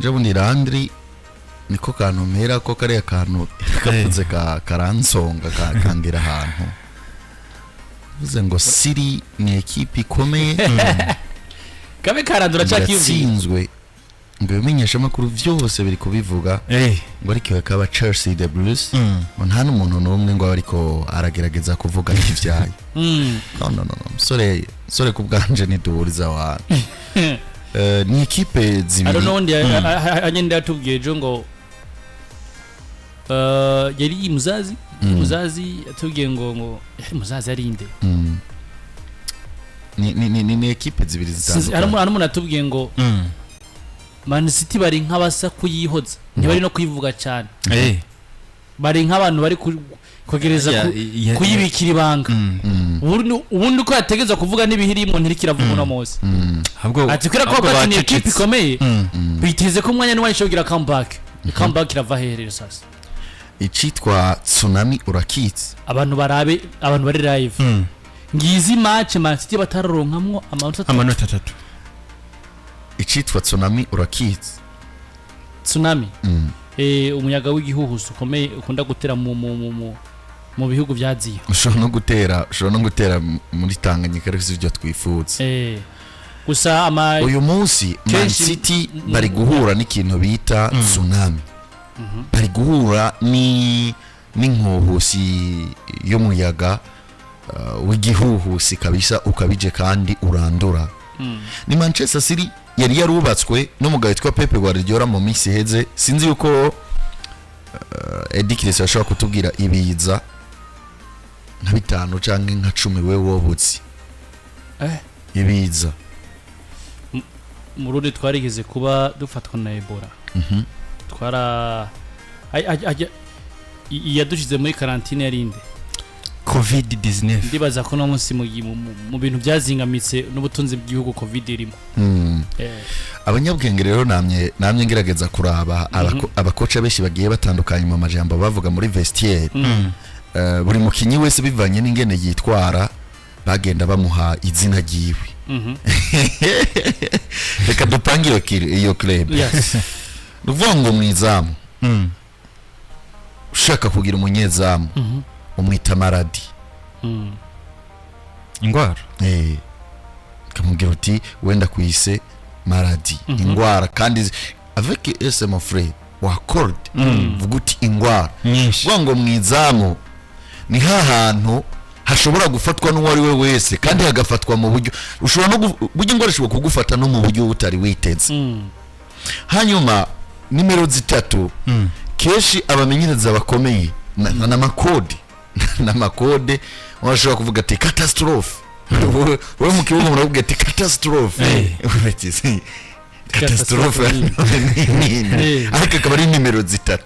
Nje bundi Landry niko kantu mpera ko kariya kantu kavuze karansonga kangira ahantu bivuze ngo City ni ekipe ikomeye. Kabe karandura cyakiyumviye. Yatsinzwe, ngo ibimenyeshamakuru byose biri kubivuga, ngo ariko bakaba Chelsea the Blues, ngo nta n'umuntu n'umwe ngo abe ariko aragerageza kuvuga n'ibyayo. No, no, no, no, musore, musore, ku bwanje ntiduhuriza aho hantu. Ni ekipe hari zibiri. N'ubundi agenda yatubwiye ejo ngo yari muzazi. Muzazi yatubwiye ngo yari muzazi, ari inde? Ni ekipe zibiri Sinzi, hari zitandukanye. hari umuntu yatubwiye ngo Man City bari nk'abasa kuyihoza, ntibari no kuyivuga cyane, bari nk'abantu bari kugereza kuyibikira ibanga. Ubundi uko yategeza kuvuga n'ibihirimo ntirikiravuga uno munsi. Ahubwo Ati kubera ko ahubwo bati ni ekipe bacecetse. ikomeye, biteze ko umwanya n'umwanya ishobora kugira comeback. Comeback irava hehe rero sasa? Icitwa tsunami urakitse. Abantu barabe, abantu bari live, ngizi match Man City batararonkamwo amanota 3. Amanota 3. Icitwa tsunami urakitse. Tsunami? Umuyaga w'igihuhusi ukomeye ukunda gutera mu bihugu bya Aziya. Ushobora no gutera muri Tanganyika, ariko si ibyo twifuza. Gusa ama Uyu munsi Man City bari guhura n'ikintu bita tsunami, bari guhura ni n'inkuhusi y'umuyaga w'igihuhusi kabisa ukabije kandi urandura. Ni Manchester City yari yarubatswe n'umugabo witwa Pep Guardiola mu minsi iheze. Sinzi yuko Eddie Kiresi ashobora kutubwira ibiza nka 5 canke nka 10 we wobutse. Ibiza. Mu Rundi twarigeze kuba dufatwa na Ebola. Twara iyadushize muri quarantaine yarinde. Covid 19. Ndibaza ko no munsi mu bintu byazingamitse n'ubutunzi bw'igihugu Covid irimo. Abanyabwenge rero namye ngerageza kuraba abakoca benshi bagiye batandukanye mu majambo bavuga muri vestiaire. Buri mukinyi wese bivanye n'ingene yitwara bagenda bamuha izina ryiwe. Reka dupange iyo club. Ni ukuvuga ngo mu izamu, ushaka kugira umunyezamu, umwita maladie. Ingwara. Ukamubwira uti wenda kwise maladie, ingwara, kandi avec s mon frère wa corde, vuga uti ingwara nyinshi. Kuvuga ngo mu izamu ni hantu hashobora gufatwa n'uwo ari we wese kandi hagafatwa mu buryo ushobora no burya ingwara ishobora kugufata no mu buryo utari witeze. Hanyuma nimero 3, kenshi abamenyereza bakomeye n'amakode bashobora kuvuga ati catastrophe. Wowe mu kibuga muravuga ati catastrophe. Ati, "Si, catastrophe ni nini?" Ariko akaba ari nimero 3.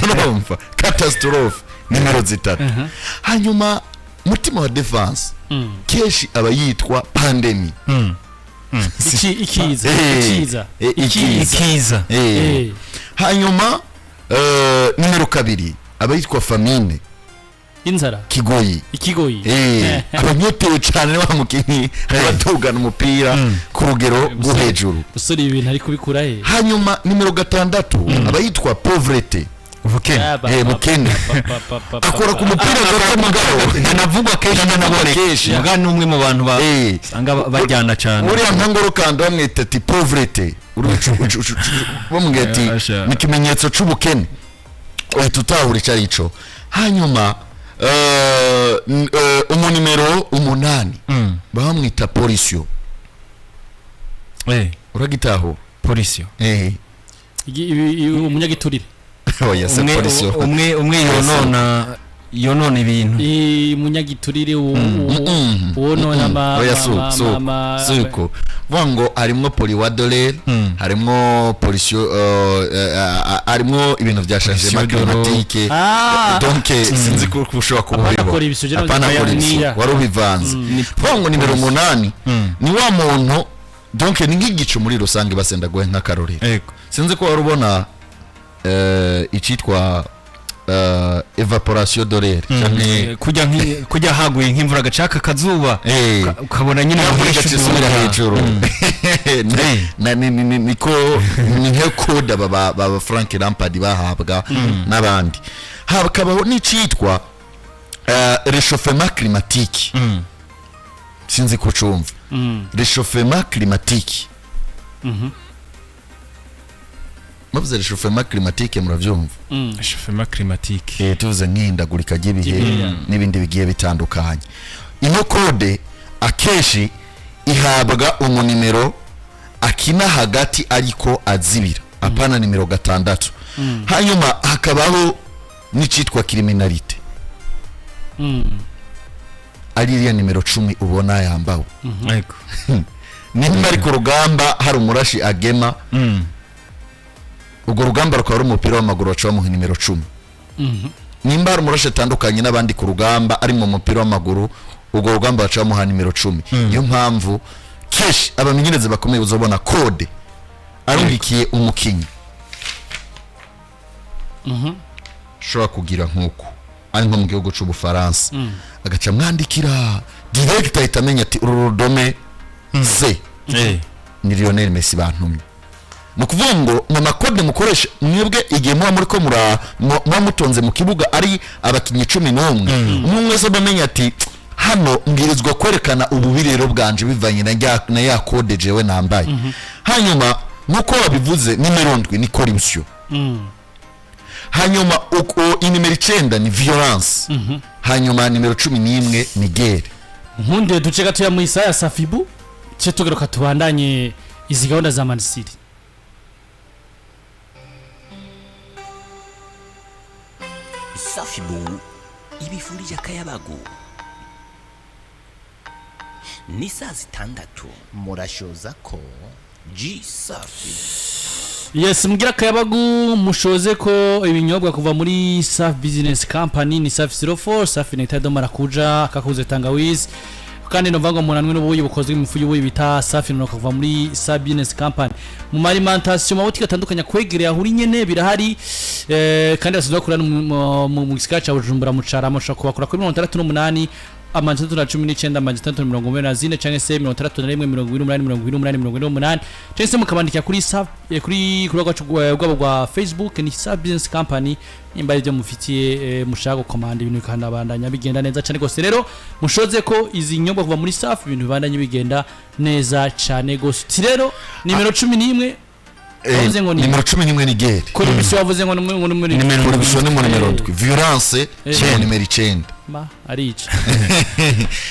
Urumva catastrophe nimero 3. Hanyuma mutima wa défense kenshi aba yitwa pandémie. Ikiza. Ikiza. Ikiza. Ikiza. Hanyuma nimero 2 aba yitwa famine. Inzara. Kigoyi. Ikigoyi. Abanyotewe cyane wa mukinyi abatugana umupira ku rugero rwo hejuru. Usore, ibi bintu ari kubikura he? Hanyuma nimero 6 aba yitwa pauvreté. Ubukene. Bukene. Akora ku mupira gato mugabo Ntanavugwa kenshi, ntanaboneka. Kenshi. Muga ni umwe mu bantu usanga bajyana cyane. Uriya nka Ngoro Kanda bamwita ati pauvreté, bamubwira ati Asha. ni ikimenyetso c'ubukene, uhita utahura icyo ari cyo. Hanyuma umunimero 8 bamwita pollution. Uragitahura? Pollution. Umunyagiturire. Oya se. Umwe Pollution. umwe yonona ibintu. Umunyagiturire wonona ama Oya, suko vuga ngo harimwo poliwadolere, harimwo pollution, harimwo ibintu bya changement Pollution de l'eau. climatique. Donc sinzi ko ushobora kuba Apana ubibona. pollution, je Apana navuze pollution. Wari ubivanze. Vuga ngo nimero 8 ni wa muntu, donc ni nk'igicu muri rusange basenda guhe nk'akarorero. Sinzi ko wari ubona icitwa évaporation de l'air canke Kujya haguye nk'imvura gacaka akazuba, ukabona nyine imvura aho igaca isubira hejuru. Niko ni nka code aba ba Frank Lampard bahabwa n'abandi. Hakabaho n'icitwa réchauffement climatique. Sinzi ko ucumva. Réchauffement climatique, bavuze réchauffement climatique, muravyumva? Réchauffement climatique. Tuvuze nk'ihindagurika ry'ibihe Ry'ibihe. n'ibindi bigiye bitandukanye. Ino code akenshi ihabwa umunimero akina hagati ariko azibira, apana nimero 6. Hanyuma hakabaho n'icitwa criminalité, ari iriya nimero 10 ubona yambawe. Nimba ari ku rugamba hari umurashi agema, urwo rugamba rukaba ari umupira w'amaguru, baca bamuha nimero 10. Nimba hari umurashi atandukanye n'abandi ku rugamba ari mu mupira w'amaguru, urwo rugamba baca bamuha nimero 10. Niyo mpamvu kenshi abamenyereza bakomeye uzobona code arungikiye umukinyi ushobora kugira nk'uku ari nko mu gihugu c'Ubufaransa, agaca mwandikira direct, ahita amenya ati uru rudome C ni Lionel Messi bantumye. Ni ukuvuga ngo mu ma code mukoresha mwebwe igihe muba muri ko muba mutonze mu kibuga ari abakinnyi 11, umwe wese aba amenya ati hano mbwirizwa kwerekana ububi rero bwanje bivanye na ya code jewe nambaye. Hanyuma nk'uko wabivuze, nimero 7 ni corruption. Hanyuma inimero 9 ni violence. Hanyuma nimero 11 ni guerre. Nkunde duce gatoya mu isaha ya Safibu cyo tugaruka tubandanye izi gahunda za Man City. Safibu ibifurije akayabagu. Ni saa 6 murashoza ko G Safi. Yes, mugira akayabagu, mushoze ko ibinyobwa kuva muri Safi Business Company ni Safi 04, Safi Nectar de Maracuja, kakuze tangawizi, kandi novuga ngo munanwe n'ubuyi bukozwe mu ifu y'ubuyi bita Safi no kuva muri Safi Business Company. Mu alimentation, mabutike atandukanye kwegereye aho uri nyene birahari, kandi basanzwe bakora no mu gisagara ca Bujumbura mu Carama. Ushobora kubakora kuri 68 619 644 canke se 61 28 28 28, canke se mukabandikira kuri Safi kuri rubuga rwabo rwa Facebook ni Safi Business Company. Nimba ari byo mufitiye, mushaka gukomanda ibintu bikanabandanya bigenda neza cyane gose. Rero mushoze ko izi nyobwa kuva muri Safi, ibintu bibandanye bigenda neza cyane gose. Uti rero nimero 11 wavuze ngo ni Nimero 11 ni guerre. Corruption wavuze ngo ni muri Nimero Corruption ni mu nimero 7, violence Eh. ni nimero 9. Ma arica,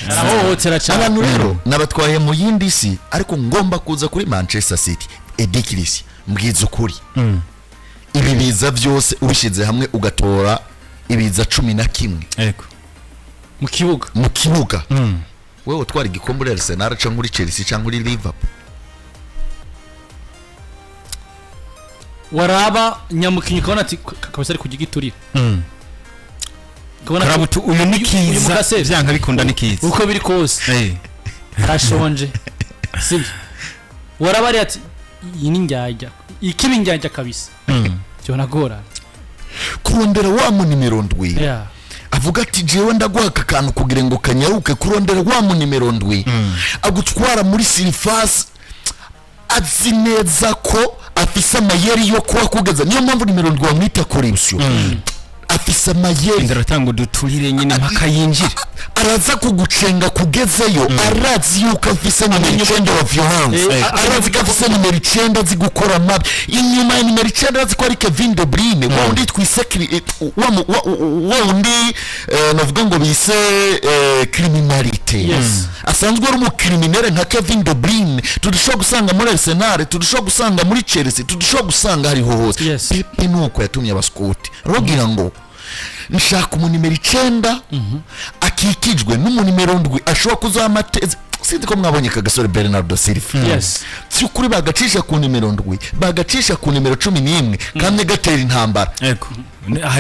arahohotera cyane. Abantu rero nabatwaye mu yindi si, ariko ngomba kuza kuri Manchester City. Eddy Christian, mbwiza ukuri, ibi biza byose ubishyize hamwe ugatora ibiza 11 mu kibuga. Mu kibuga, wewe utwara igikombe uri Arsenal cyangwa uri Chelsea cyangwa uri Liverpool? Waraba nyamukinyi ukabona ati kabisa ari ku giturire. Ukabona ko Karabutu uyu ni uyu kiza. mukaseri. Byanga bikunda ni kiza. Uko biri kose arashonje, sibyo? Waraba ari ati iyi ni njyajya ikiba injyajya kabisa, byonagorana. Kurondera wa mu nimero 7 avuga ati jewe ndaguha aka kantu kugira ngo kanyaruke, kurondera wa mu nimero 7 agutwara muri surface, azi neza ko afise amayeri yo kuba kugeza. Niyo mpamvu nimero 7 bamwita corruption, afise amayeri. Inzara atanga uduturire nyine mpaka yinjire. Araza kugucenga kugezeyo, arazi yuko afise nimero 9 wa violence, arazi ko afise nimero 9 azi gukora amabi. Inyuma ya nimero 9 arazi ko ari Kevin De Bruyne, wa wundi twise wa wundi, navuga ngo bise criminalité. Asanzwe ari umucriminel nka Kevin De Bruyne, tudashobora gusanga muri Arsenal, tudashobora gusanga muri Chelsea, tudashobora gusanga hariho hose. Pepe nuko yatumye abaskuti arababwira ngo nshaka umunimero 9 akikijwe n'umunimero 7 ashobora kuzamateza. Sinzi ko mwabonye aka gasore Bernardo Silva. Si ukuri bagacisha ku nimero 7, bagacisha ku nimero 11, kamwe gatera intambara. Yego.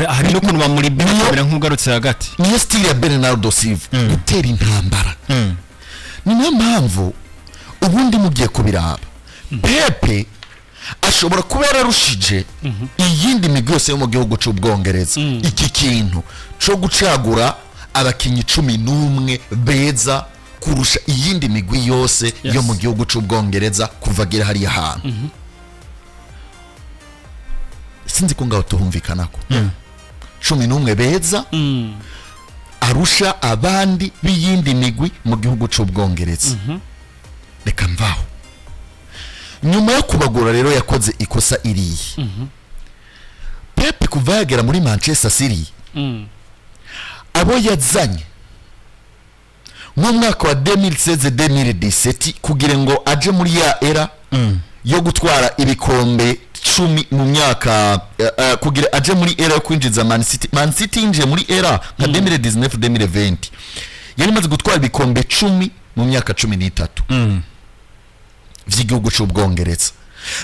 Hari n'ukuntu bamuribira kamera nk'ugarutse hagati. Niyo style ya Bernardo Silva, gutera intambara. Ni nayo mpamvu ubundi mugiye kubiraba, Pepe Ashobora kuba yararushije iyindi migwi yose yo mu gihugu cy'Ubwongereza iki kintu cyo gucagura abakinnyi 11 beza kurusha iyindi migwi yose yo mu gihugu cy'Ubwongereza kuva agera hariya hantu. Sinzi ko ngaho tuhumvikana ko 11 beza arusha abandi b'iyindi migwi mu gihugu cy'Ubwongereza. Reka mvaho. Nyuma yo kubagura rero yakoze ikosa iriye. Pep kuva yagera muri Manchester City, abo yazanye mu mwaka wa 2016-2017 kugira ngo aje muri ya era yo gutwara ibikombe 10 mu myaka, kugira aje muri era yo kwinjiza Man City. Man City yinjiye muri era nka 2019-2020 yari imaze gutwara ibikombe 10 mu myaka 13 vy'igihugu c'Ubwongereza.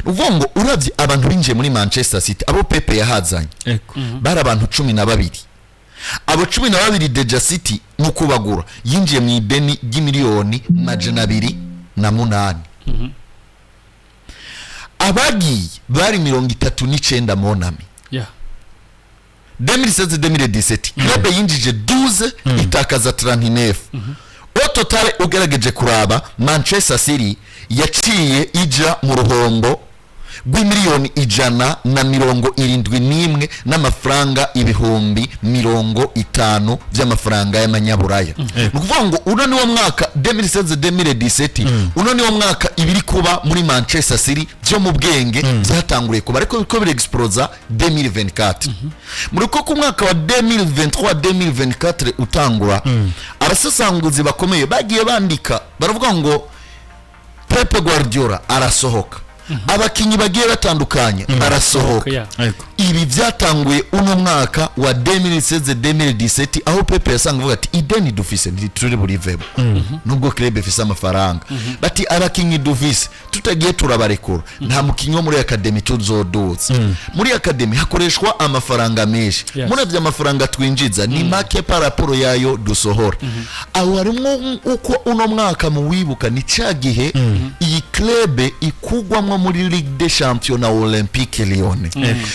Uvuga ngo uravye abantu binjiye muri Manchester City, abo Pepe yahazanye bari abantu 12. Abo 12 déjà City mu kubagura yinjiye mu ideni ry'imiliyoni 208. Abagiye bari 39 monami. 2016-2017 club yinjije 12 itakaza 39. Au total ugerageje kuraba Manchester City yaciye ija mu ruhombo rw'imiliyoni 171 n'amafaranga 50,000 by'amafaranga y'amanyaburaya. Ni ukuvuga ngo uno niwo mwaka 2016-2017, uno niwo mwaka ibiri kuba muri Manchester City byo mu bwenge byatanguriye kuba, ariko biko birexplosa 2024. Muri ko ku mwaka wa 2023-2024 utangura, abasesanguzi bakomeye bagiye bandika baravuga ngo Pep Guardiola arasohoka, abakinyi bagiye batandukanye barasohoka. Ibi byatanguye uno mwaka wa 2016-2017 aho Pepe yasanga avuga ati ideni dufise ntituri burivemo nubwo club ifise amafaranga, bati abakinyi dufise tutagiye turabarekura, nta mukinyi wo muri academy tuzoduza. Muri academy hakoreshwa amafaranga menshi, muravye amafaranga twinjiza ni make par rapport yayo dusohora. Aho harimwo uko uno mwaka muwibuka ni ca gihe iyi club ikugwamwo muri Ligue des Champions na Olympique Lyon.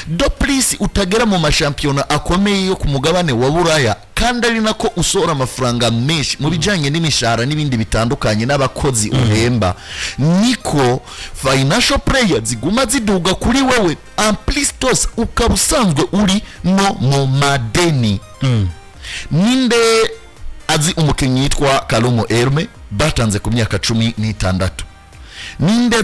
Do plus utagera mu mashampiyona akomeye yo ku mugabane wa Buraya, kandi ari nako usohora amafaranga menshi mu bijanye n'imishahara n'ibindi bitandukanye n'abakozi uhemba, niko financial player ziguma ziduga kuri wewe, en plus tos ukaba usanzwe uri no mu madeni. Ninde azi umukinnyi yitwa Kalumo Erme batanze ku myaka 16? Ninde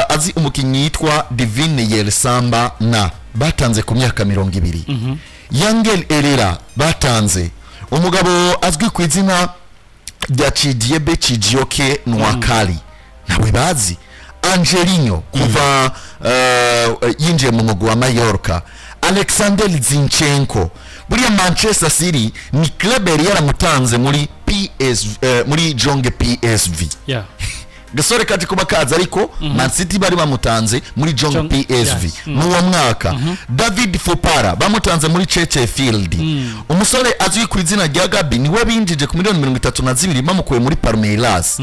azi umukinnyi yitwa Divine Yersamba na batanze ku myaka 20? Yangel Herrera batanze. Umugabo azwi ku izina rya Chidiebe Chijioke Nwakali nawe bazi. Angelino kuva yinjiye mu mugwi wa Mallorca. Alexander Zinchenko, buriya Manchester City ni club yari yaramutanze muri muri Jonge PSV. Gasore kaje kuba kaza, ariko Man City bari bamutanze muri Jong PSV n'uwo mwaka. David Fopara bamutanze muri Chesterfield. Umusore azwi ku izina rya Gabi niwe binjije ku miliyoni 32 bamukuye muri Palmeiras.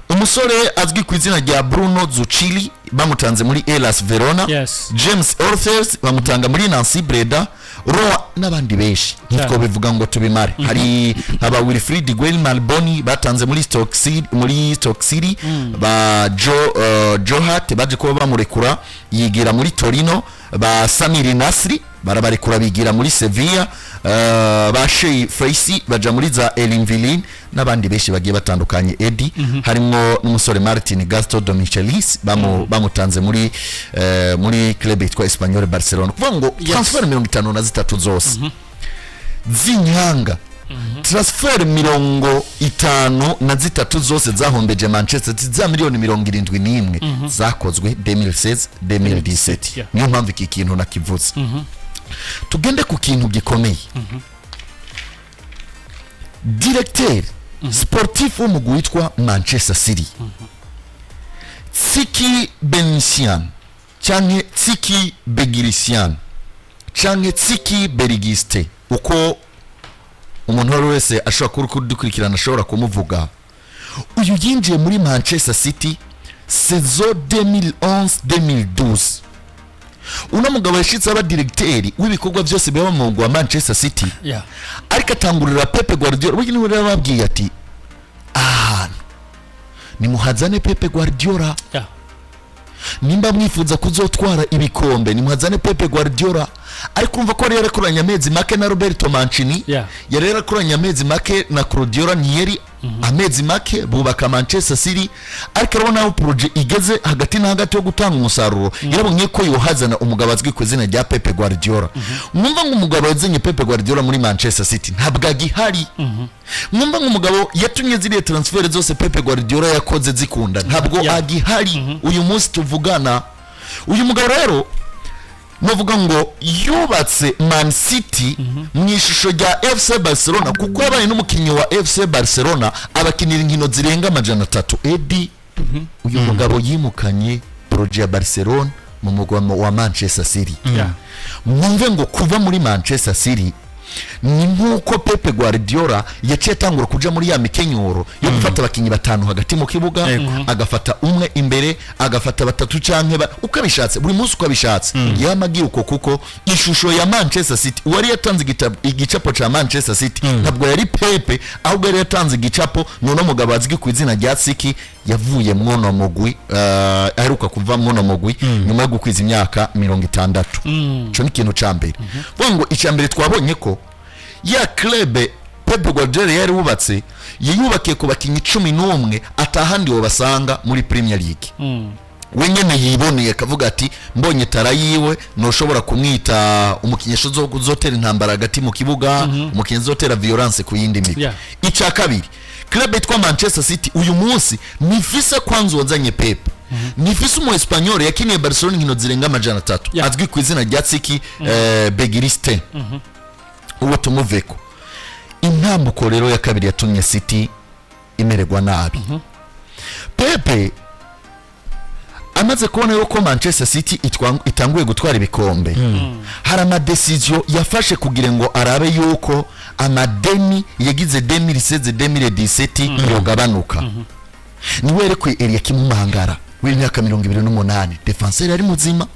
Umusore azwi ku izina rya Bruno Zucchini bamutanze muri Hellas Verona. James Orpheus bamutanga muri Nancy Breda Roa n'abandi benshi nitwo bivuga ngo tubimare. Hari aba Wilfried Guelmal Boni batanze muri Stoke City, muri Stoke City ba Joe Hart baje kuba bamurekura yigira muri Torino, ba Samir Nasri barabarekura bigira muri Sevilla, ba Shea Freisi baja muri za Elinvilin n'abandi benshi bagiye batandukanye. Eddie harimo n'umusore Martin Gasto Domichelis bamutanze muri muri club yitwa Espanyol Barcelona. Kuvuga ngo transfer 53 zose z'inyanga, transfer 53 zose zahombeje Manchester City za miliyoni 71 zakozwe 2016 2017. Niyo mpamvu iki kintu nakivuze. Tugende ku kintu gikomeye. Directeur sportif w'umugwi witwa Manchester City, Tsiki Bensian canke Tsiki Begirisian canke Tsiki Berigiste, uko umuntu wari wese ashobora kudukurikirana ashobora kumuvuga. Uyu yinjiye muri Manchester City Saison 2011 2012, uno mugabo yashitse aba directeur w'ibikorwa byose biba mu mugwi wa Manchester City, ariko atangurira Pep Guardiola. Burya niwe rero babwiye ati: "Ahantu nimuhazane Pep Guardiola. Nimba mwifuza kuzotwara ibikombe, nimuhazane Pep Guardiola." Ariko urumva ko yari yarakoranye amezi make na Roberto Mancini, yari yarakoranye amezi make na Claudio Ranieri, amezi make bubaka Manchester City. Ariko urabona aho projet igeze hagati na hagati yo gutanga umusaruro, yarabonye ko yohazana umugabo azwi ku izina rya Pep Guardiola. Mwumva ngo umugabo yazanye Pep Guardiola muri Manchester City ntabwo agihari. Mwumva ngo umugabo yatumye ziriya transfer zose Pep Guardiola yakoze zikunda ntabwo agihari uyu munsi tuvugana. Uyu mugabo rero navuga ngo yubatse Man City mu ishusho rya FC Barcelona, kuko yabaye n'umukinnyi wa FC Barcelona, abakinira inkino zirenga 300. Edi, uyu mugabo yimukanye projet ya Barcelona mu mugwa wa Manchester City. Mwumve ngo kuva muri Manchester City ni nk'uko Pep Guardiola yaciye atangura kuja muri ya mikenyuro yo gufata abakinnyi batanu hagati mu kibuga, agafata umwe imbere, agafata batatu canke uko abishatse, buri munsi uko abishatse, yama agira uko, kuko ishusho ya Manchester City, uwari yatanze igicapo ca Manchester City ntabwo yari Pepe, ahubwo yari yatanze igicapo ni uno mugabo azwi ku izina rya Txiki, yavuye mwono mugwi, aheruka kuva mwono mugwi nyuma yo gukwiza imyaka 60. Ico ni ikintu ca mbere. Vuga ngo icya mbere, twabonye ko ya club Pep Guardiola yari wubatse yiyubakiye ku bakinnyi 11 atahandi basanga muri Premier League. We nyene yiboneye akavuga ati: "Mbonye tara yiwe, ntushobora kumwita umukinnyi uzotera intambara hagati mu kibuga, umukinnyi uzotera violence ku yindi migwi." Icya kabiri, club yitwa Manchester City uyu munsi nifise kwanza uwazanye Pep, nifise umu Espanyol yakiniye Barcelona inkino zirenga 300, azwi ku izina rya Txiki Begiristain. Uwo tumuveko. Intambuko rero ya kabiri yatumye City imererwa nabi, Pepe amaze kubona yuko Manchester City itanguye gutwara ibikombe, hari ama décisions yafashe kugira ngo arabe yuko amadeni yagize 2016 2017 yogabanuka. Niwe yerekuye Eliakim Mangala w'imyaka 28, défenseur yari muzima.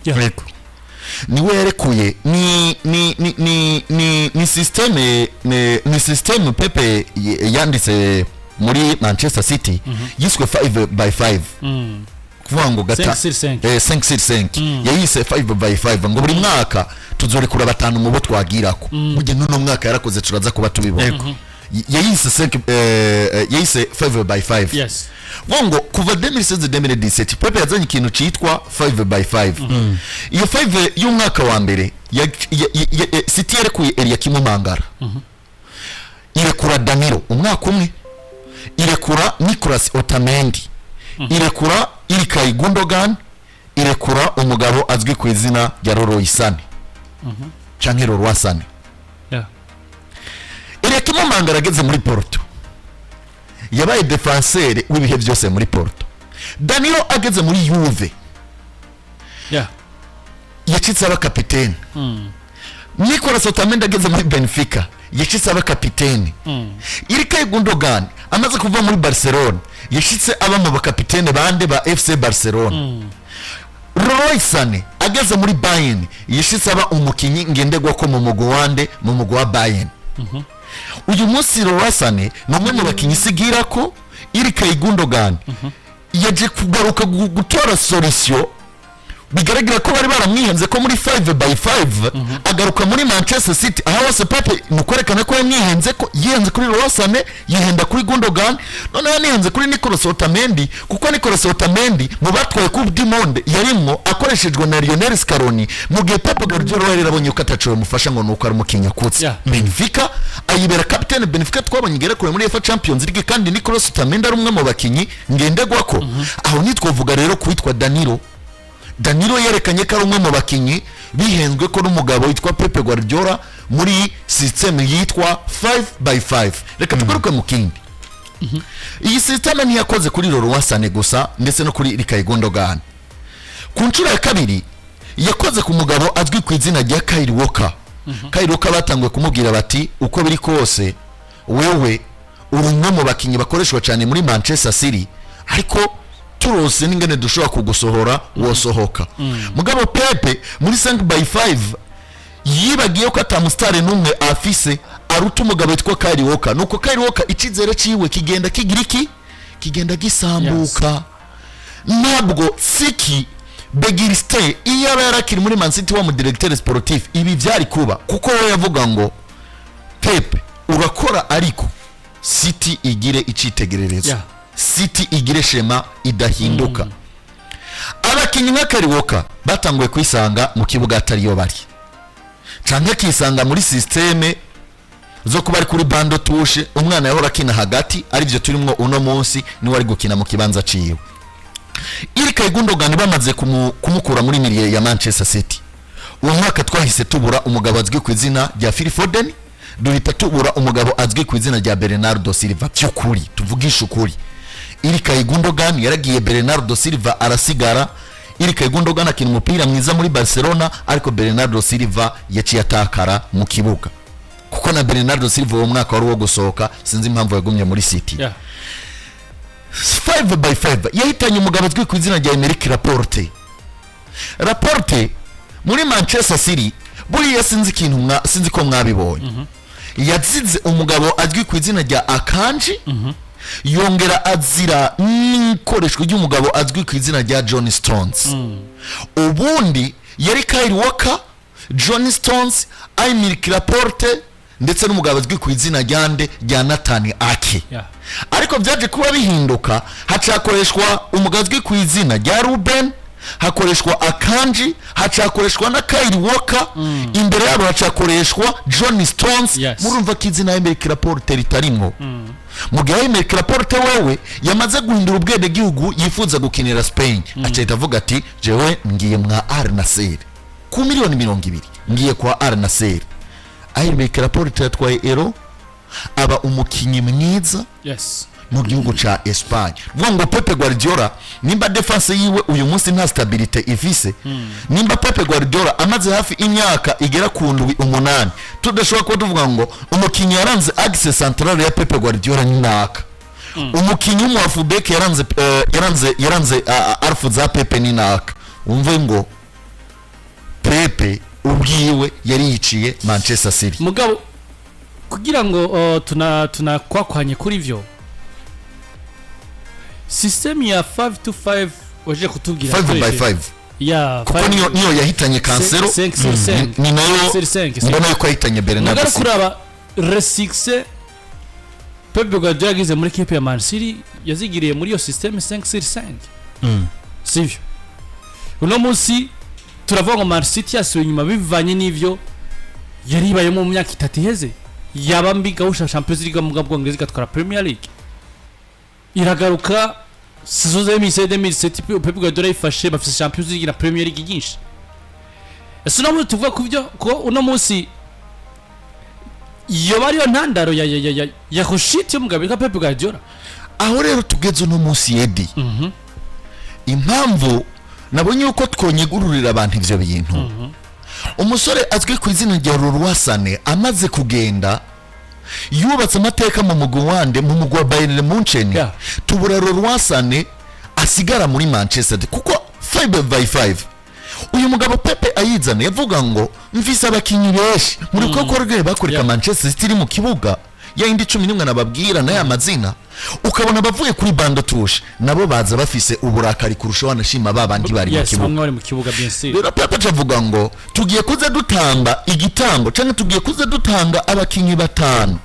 Niwe yarekuye. Ni système, ni système Pepe yanditse muri Manchester City yiswe 5 by 5, kuvuga ngo gata 5 sur 5. 5 sur 5 yayise 5 by 5, ngo buri mwaka tuzorekura batanu mu bo twagirako. Burya n'uno mwaka yarakoze, turaza kuba tubibona. Yayise 5, yayise 5 by 5. Vuga ngo kuva 2016 2017 Pepe yazanye ikintu cyitwa 5 by 5. Iyo 5 y'umwaka wa mbere City yarekuye Eliakim Mangala, irekura Danilo umwaka umwe, irekura Nicolas Otamendi, irekura Ilkay Gundogan, irekura umugabo azwi ku izina rya Leroy Sané canke Leroy Sané. Eliakim Mangala ageze muri Porto yabaye défenseur w'ibihe byose muri Porto. Danilo ageze muri Juve yacitse aba kapitene. Nicolas Otamendi ageze muri Benfica yacitse aba kapitene. Ilkay Gundogan amaze kuva muri Barcelona yashitse aba mu bakapitene bande ba FC Barcelona. Leroy Sané ageze muri Bayern yashitse aba umukinyi ngenderwa ko mu mugwi wande, mu mugwi wa Bayern. Uyu munsi Leroy Sané ni umwe mu bakinyi isigira ko Ilkay Gundogan yaje kugaruka gutora solution. Bigaragara ko bari baramwihenze ko muri 5 by 5 agaruka muri Manchester City. Aho hose Pepe mu kwerekana ko yamwihenze, ko yihenze kuri Leroy Sané, yihenda kuri Gundogan, noneho yanihenze kuri Nicolas Otamendi, kuko Nicolas Otamendi mu batwaye Coupe du Monde yarimwo akoreshejwe na Lionel Scaloni, mu gihe Pep Guardiola yari yarabonye ko ataco yamufasha, ngo nuko ari umukinnyi akutse. Benfica ayibera capitaine. Benfica twabonye igera kure muri UEFA Champions League, kandi Nicolas Otamendi ari umwe mu bakinyi ngenderwako. Aho ntitwovuga rero kuwitwa Danilo. Danilo yerekanye ko ari umwe mu bakinyi bihenzwe ko n'umugabo witwa Pepe Guardiola muri système yitwa 5 by 5. Reka tugaruke mu kindi. Iyi système ntiyakoze kuri Leroy Sané gusa, ndetse no kuri Ilkay Gundogan. Ku nshuro ya kabiri yakoze ku mugabo azwi ku izina rya Kyle Walker. Kyle Walker batanguye kumubwira bati: "Uko biri kose wewe uri umwe mu bakinnyi bakoreshwa cyane muri Manchester City, ariko Turose n'ingene dushobora kugusohora, wosohoka. Mugabo Pepe muri 5 by 5 yibagiye ko ata musitari n'umwe afise aruta umugabo witwa Kyle Walker. Nuko Kyle Walker icizere ciwe kigenda kigira iki, kigenda gisambuka. Ntabwo Txiki Begiristain iyo aba yarakiri muri Man City wa mu directeur sportif, ibi byari kuba, kuko we yavuga ngo: "Pepe, urakora, ariko City igire icitegererezo, City igire schéma idahinduka." Abakinnyi nka Kyle Walker batanguye kwisanga mu kibuga atariyo bari, canke akisanga muri système zo kuba ari kuri banc de touche. Umwana yahora akina hagati, aribyo turimwo uno munsi, niwe ari gukina mu kibanza ciwe. Ilkay Gundogan bamaze kumukura muri milieu ya Manchester City uwo mwaka, twahise tubura umugabo azwi ku izina rya Phil Foden, duhita tubura umugabo azwi ku izina rya Bernardo Silva. By'ukuri, tuvugishe ukuri, Ilkay Gundogan yaragiye, Bernardo Silva arasigara. Ilkay Gundogan akina umupira mwiza muri Barcelona, ariko Bernardo Silva yaciye atakara mu kibuga, kuko na Bernardo Silva uwo mwaka wari uwo gusohoka. Sinzi impamvu yagumye muri City. 5 by 5 yahitanye umugabo azwi ku izina rya Aymeric Laporte. Laporte muri Manchester City buriya sinzi ikintu sinzi ko mwabibonye, yazize umugabo azwi ku izina rya Akanji, yongera azira n'ikoreshwa ry'umugabo azwi ku izina rya John Stones. Ubundi yari Kyle Walker, John Stones, Aymeric Laporte ndetse n'umugabo azwi ku izina rya nde, rya Nathan Ake. Ariko byaje kuba bihinduka, hacakoreshwa umugabo azwi ku izina rya Ruben, hakoreshwa Akanji, hacakoreshwa na Kyle Walker, imbere yabo hacakoreshwa John Stones. Murumva ko izina Aymeric Laporte ritarimwo, mu gihe Aymeric Laporte wewe yamaze guhindura ubwenegihugu, yifuza gukinira Spain, acahita avuga ati: "Jewe ngiye mwa Al Nassr ku miliyoni 20, ngiye kwa Al Nassr." Aymeric Laporte yatwaye Euro, aba umukinnyi mwiza mu gihugu ca Espagne. Vuga ngo Pepe Guardiola, nimba défense yiwe uyu munsi nta stabilité ifise, nimba Pepe Guardiola amaze hafi imyaka igera ku ndwi, umunani, tudashobora kuba tuvuga ngo umukinnyi yaranze axe centrale ya Pepe Guardiola ni naka, umukinnyi w'umuhalf-back yaranze alfu za Pepe ni naka, wumve ngo Pepe ubwiwe yari yiciye Manchester City. Mugabo kugira ngo tuna tunakwakwanye kuri vyo, system ya 5 to 5 waje kutubwira 5 by 5 ya. Kuko niyo yahitanye Cancelo. 5 sur 5. Ni nayo sur 5. mbona yuko yahitanye Bernardo Mugabo Silva. kuraba le succès Pep Guardiola yagize muri équipe ya Man City, yazigiriye muri iyo system 5 sur 5, sivyo? Uno munsi turavuga ngo Man City yasubiye inyuma bivanye n'ivyo yari ibayemo mu myaka 3 iheze, yaba mbi, gahusha Champions League mu Bwongereza, igatwara Premier League, iragaruka saison 2007 2007. Pep Guardiola yifashe bafise Champions League na Premier League nyinshi. Ese uno munsi tuvuga ku byo ko uno munsi iyo bariyo ntandaro ya rechute y'umugabo witwa Pep Guardiola? Aho rero tugeze uno munsi, Edi, impamvu nabonye yuko twonyegururira abantu ivyo bintu, umusore azwi ku izina rya Leroy Sané amaze kugenda, yubatse amateka mu mugwi wande, mu mugwi wa Bayern Munchen. Tubura Leroy Sané asigara muri Manchester, kuko 5 by 5 uyu mugabo Pepe ayizana yavuga ngo: "Mvise abakinyi benshi muri ko rwe bakoreka." Manchester City iri mu kibuga ya yindi 11 nababwira n'aya mazina, ukabona abavuye kuri banc de touche nabo baza bafise uburakari kurusha wanashima ba bandi bari mu kibuga. Bamwe bari mu kibuga, bien sûr. Rero Pepe avuga ngo tugiye kuza dutamba igitambo cyangwa tugiye kuza dutanga abakinyi batanu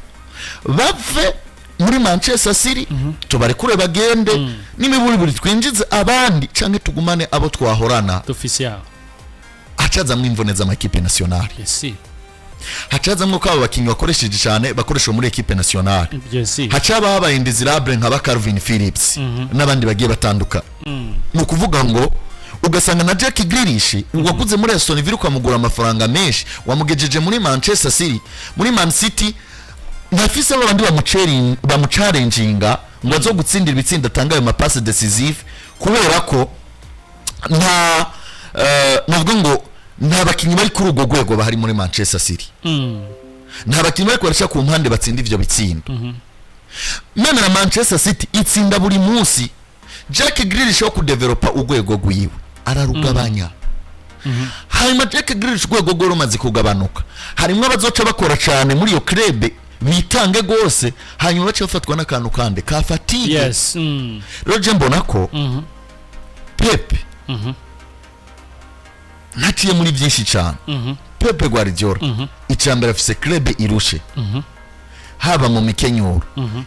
bave muri Manchester City, tubarekure bagende, n'imiburiburi twinjize abandi cyangwa tugumane abo twahorana. Dufise yaho. Hacazamwo imvune z'amakipe nationale, hacazamwo ko abo bakinyi bakoresheje cyane bakoreshwa muri équipe nationale, Bien sûr. haca babaye indésirables nka ba Calvin Phillips n'abandi bagiye batandukana. Ni ukuvuga ngo ugasanga na Jack Grealish waguze muri Aston Villa, ukamugura amafaranga menshi, wamugejeje muri Manchester City, muri Man City ntafise abandi bamuchallenginga ngo azo gutsindira ibitsinda, atanga ayo mapasses décisives, kubera ko nta navuga ngo nta bakinnyi bari kuri urwo rwego bahari muri Manchester City, nta bakinnyi bari kubaraca ku mpande batsinda ivyo bitsindo. None na Manchester City itsinda buri munsi. Jack Grealish wo kudevelopa urwego rwiwe ararugabanya. Hanyuma Jack Grealish urwego rwe rumaze kugabanuka, harimwo abazoca bakora cyane muri iyo club, bitange rwose, hanyuma bace bafatwa n'akantu kandi ka fatigue. Rero je mbona ko Pep ntaciye muri byinshi cyane. Pep Guardiola, icya mbere, afise club irushe haba mu mikenyuro.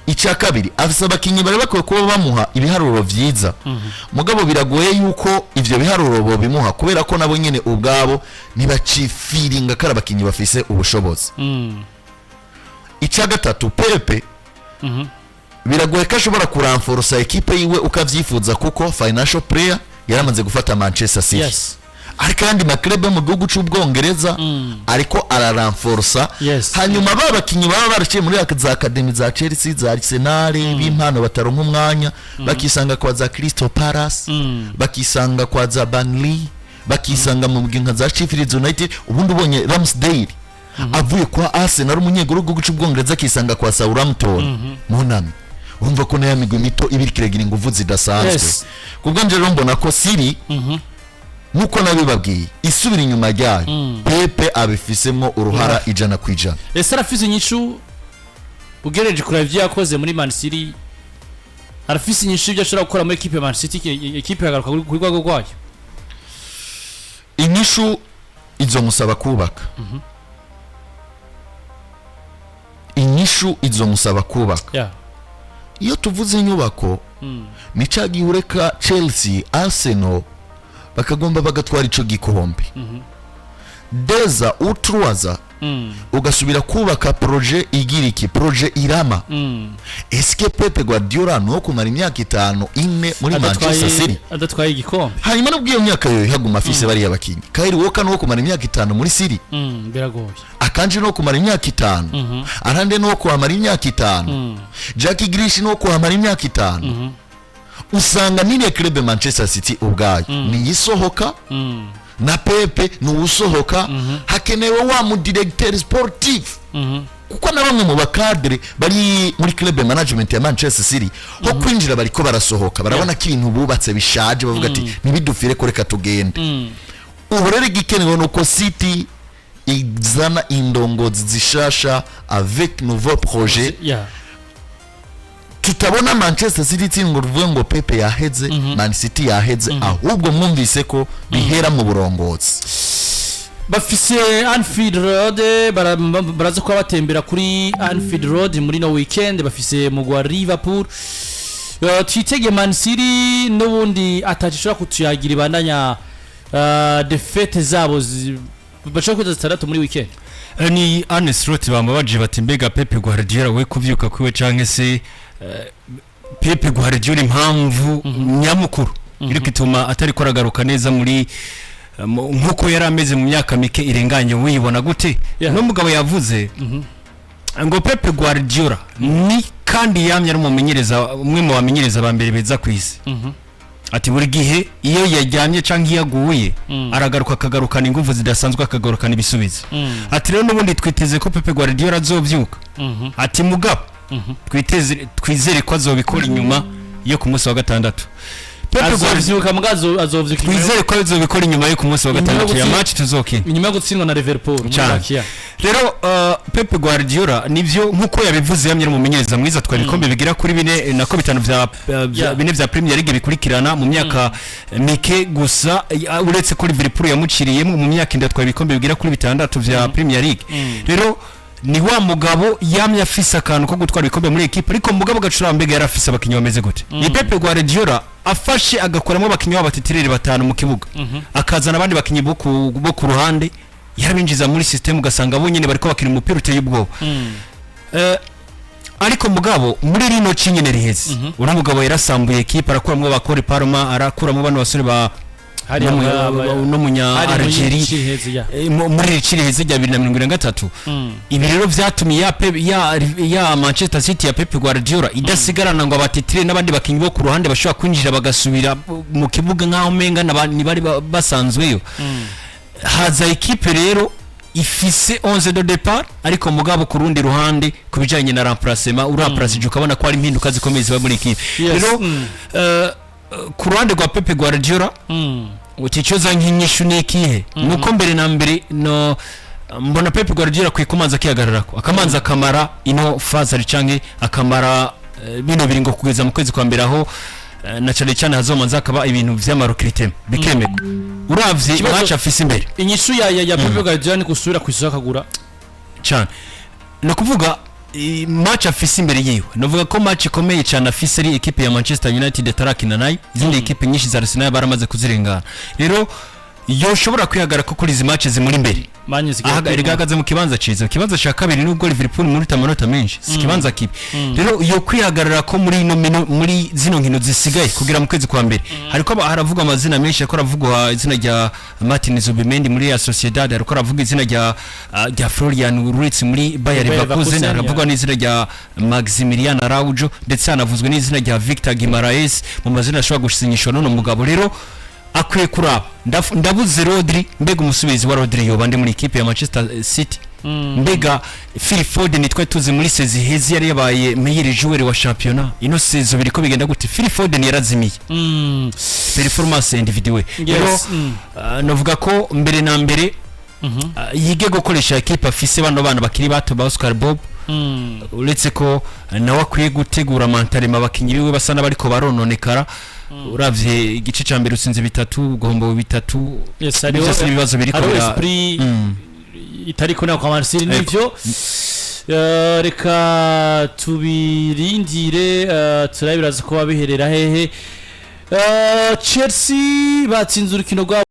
Icya kabiri, afise abakinnyi bari bakwiye kuba bamuha ibiharuro vyiza, mugabo biragoye yuko ivyo biharuro bobimuha, kubera ko nabo nyene ubwabo ntibacifiringa ko ari abakinnyi bafise ubushobozi. Icya gatatu, Pep biragoye ko ashobora kuranforosa ekipe yiwe ukavyifuza, kuko financial player yaramaze gufata Manchester City, ariko ayandi ma club yo mu gihugu c'Ubwongereza ariko araranforsa. Hanyuma ba bakinnyi baba baraciye muri za academy za Chelsea, za Arsenal, b'impano bataronka umwanya, bakisanga kwa za Crystal Palace, bakisanga kwa za Burnley, bakisanga mu nka za Sheffield United. Ubundi ubonye Ramsdale avuye kwa Arsenal, umunyeguru w'igihugu c'Ubwongereza, akisanga kwa Southampton, munami urumva ko nayo migwi mito iba iriko iragira inguvu zidasanzwe. Kubwo nje rero mbona ko City, nkuko nabibabwiye, isubira inyuma ryayo, Pep abifisemo uruhara 100%. Ese arafise inyishu? Ugereje kureba ibyo yakoze muri Man City, arafise inyishu ibyo ashobora gukora muri ekipe ya Man City, ekipe yagaruka kuri rwego rwayo? Inyishu izomusaba kubaka. Inyishu izomusaba kubaka. Iyo tuvuze inyubako, ni cya gihe ureka Chelsea, Arsenal bakagomba bagatwara ico gikombe deza utruwaza, ugasubira kubaka projet igira iki, projet irama. Eske Pep Guardiola nuwo kumara imyaka 5, 4 muri Manchester City adatwaye igikombe? Hanyuma nubwo iyo myaka yo ihaguma afise bariya bakinyi, Kyle Walker nuwo kumara imyaka 5 muri City? Biragoye. Akanji nuwo kumara imyaka 5, Arande nuwo kuhamara imyaka 5, Jack Grealish nuwo kuhamara imyaka 5? Usanga n'iriya club Manchester City ubwayo niyisohoka, na Pep niwusohoka. Hakenewe wa mu directeur sportif, kuko na bamwe mu ba cadre bari muri club management ya Manchester City, ho kwinjira bariko barasohoka, barabona ko ibintu bubatse bishaje, bavuga ati ntibidufire ko, reka tugende. Ubu rero igikenewe ni uko City izana indongozi zishasha avec nouveau projet. Tutabona Manchester City itsindwa ruvuge ngo Pep yaheze, Man City yaheze, ahubwo mwumvise ko bihera mu burongozi. Bafise Anfield Road, baraza kuba batembera kuri Anfield Road muri no weekend, bafise mugwa Liverpool. Twitege Man City n'ubundi ataco ishobora kutuyagira, ibandanya défaites zabo bashobora kwita 6 muri weekend. Ni Arne Slot bamubajije bati: "Mbega Pep Guardiola we kuvyuka kwiwe canke se Pep Guardiola, impamvu nyamukuru iriko ituma atariko aragaruka neza muri nkuko yari ameze mu myaka mike irenganye, wiyibona gute?" N'umugabo yavuze ngo Pep Guardiola ni kandi yamye ari umumenyereza, umwe mu bamenyereza ba mbere beza ku isi. Ati buri gihe iyo yaryamye canke iyo aguye, aragaruka, akagarukana ingufu zidasanzwe, akagarukana ibisubizo. Ati rero n'ubundi twiteze ko Pep Guardiola azovyuka. Ati mugabo twiteze, twizere ko azobikora inyuma yo ku munsi wa gatandatu. Pep Guardiola Azovyuka muga azovyuka twizere ko azobikora inyuma yo ku munsi wa Inyuma yo gatandatu ya match tuzokina, inyuma yo gutsindwa na Liverpool muri Cyane. Rakia. Rero Pep Guardiola nivyo, nkuko yabivuze, yamye ari umumenyereza mwiza, twari ibikombe bigera kuri bine, nako bitanu vya bine vya Premier League bikurikirana mu myaka mike gusa, uretse ko Liverpool yamuciriyemo mu myaka 7, twari ibikombe bigera kuri bitandatu vya Premier League. Rero ni wa mugabo yamye afise akantu ko gutwara ibikombe muri equipe, ariko mugabo gacura mbega yari afise abakinyi bameze gute? Ni Pep Guardiola afashe agakoramo abakinyi b'aba titulaire batanu mu kibuga, akazana abandi bakinyi bo ku ruhande, yarabinjiza muri system, ugasanga bo nyene bariko bakina umupira uteye ubwoba. Ariko mugabo muri rino ci nyene riheze, uriya mugabo yarasambuye equipe, arakuramwo ba Cole Palmer, arakuramo bano basore ba Hari no munya hari muri Algeria. Chiheze, ya. Muri iri ci riheze rya 2023. Ibi rero vyatumye ya, Pep, ya Manchester City ya Pep Guardiola idasigarana ngo aba titulaire n'abandi bakinyi bo ku ruhande bashobora kwinjira bagasubira mu kibuga nk'aho umenga ntibari basanzweyo. Haza ekipe rero ifise 11 de départ, ariko mugabo ku rundi ruhande, ku bijanye na remplacement, uramplacije ukabona ko hari impinduka zikomeye ziba muri ekipe. Rero Ku ruhande rwa Pepe Guardiola, uti icoza nk'inyishu ni ikihe? Nuko mbere na mbere no mbona Pep Guardiola akwiye kumanza akihagararako, akamanza akamara ino phase ari canke akamara bino biringo kugeza mu kwezi kwa mbere, aho na cane cane hazomanza hakaba ibintu vy'ama recrutement bikemerwa, uravye match afise imbere. Inyishu ya Pep Guardiola ni gusubira ku isoko akagura. Cyane. Ni ukuvuga match afise imbere yiwe, navuga ko match ikomeye cyane afise ari equipe ya Manchester United atarakina nayo. Izindi equipe nyinshi za Arsenal baramaze kuzirengana. Rero yoshobora kwihagarara ko kuri izi match zimuri imbere. Man isigaye Ihagaze mu kibanza ciza, ikibanza cya kabiri, nubwo Liverpool muri amanota menshi, si ikibanza kibi. Rero iyo kwihagarara ko muri ino muri zino nkino zisigaye kugira mu kwezi kwa mbere, hariko haravugwa amazina menshi. Ariko haravugwa izina rya Martin Zubimendi muri ya Sociedad, hariko haravugwa izina rya Florian Wirtz muri Bayer Bayer Leverkusen, Leverkusen, haravugwa n'izina rya Maximilian Araujo, ndetse hanavuzwe n'izina rya Victor Guimaraes mu mazina ashobora gusinyishwa n'uno mugabo. Rero akwiye kuraba: ndabuze Rodri, mbega umusubizi wa Rodri yoba ndi muri ikipe ya Manchester City? Mbega Phil Foden twe tuzi muri saison iheze yari yabaye meilleur joueur wa championnat, ino saison biriko bigenda gute? Phil Foden yarazimiye, performance individuelle. Rero navuga ko mbere na mbere yige gukoresha equipe afise, bano bana bakiri bato ba Oscar Bob, uretse ko nawe akwiye gutegura mentalement abakinyi biwe basa n'abariko barononekara. Uravye igice ca mbere utsinze bitatu, ugomba bitatu, Hariho byose n'ibibazo biriko hariho esprit itari kuboneka kwa Man City. Nivyo. Reka tubirindire, turabe biraza kuba biherera hehe. Chelsea batsinze urukino rwabo.